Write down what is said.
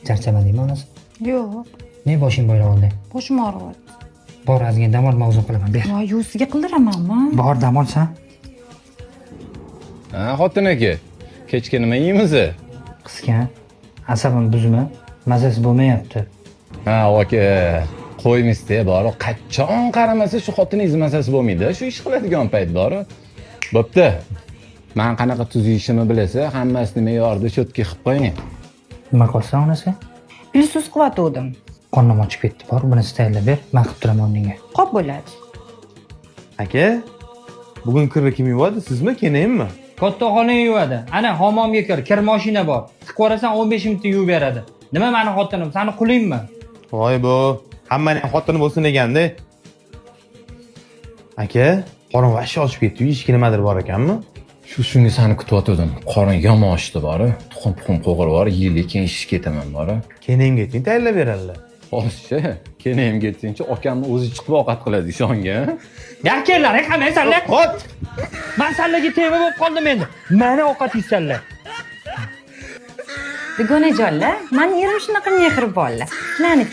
Charchamadingmi, onasi? Yo'q. Ne, boshing boylab oldi? Boshim og'riyapti. Bor, ozgina dam ol, man o'zim qilaman, ber. Voy, yo'siga qildiramanmi? Bor, dam olsan. Ha, xotin aka, kechga nima yeymiz? Qisqa, asabim buzma, mazasi bo'lmayapti. Ha, aka, qo'ymizda bor. Qachon qaramasa, shu xotiningiz mazasi bo'lmaydi. Shu ish qiladigan payt bor. Bo'pti. Man qanaqa tuz yeyishimni bilasa, hammasini me'yorda cho'tka qilib qo'ying. Nima qilsan, onasi? Пылесос qilyotgandim. Qornim ochib ketdi, bor, buni tayyorlab ber, man qilib turaman o'rningga. Qop bo'ladi. Aka, bugun kirni kim yuvadi, sizmi, kelinmi? Katta xoling yuvadi. Ana, hammomga kir, kir moshina bor. Tiqib yuborasan, 15 minutda yuvib beradi. Nima, mani xotinim, sani qulingmi? Voy, bu hammani ham xotini bo'lsin deganda. Aka, qorin вообще ochib ketdi, yeyishga nimadir bor ekanmi? Shu shunga sani kutyotgandim. Qorin yomon ochdi bor. Tuxum puxum qo'g'irib bor, yeylik, keyin ishga ketaman bor. Kelinga ayting, tayyorlab beradilar. Hozircha kelinimga aytsangchi, akamni o'zi chiqib ovqat qiladi, ishongan. Yakkalar, qamaysanlar. Hop. Man sanlarga tema bo'lib qoldim endi. Mani ovqat yeysanlar. Dugonajonlar, mani erim shunaqa mehribonlar. Sizlarni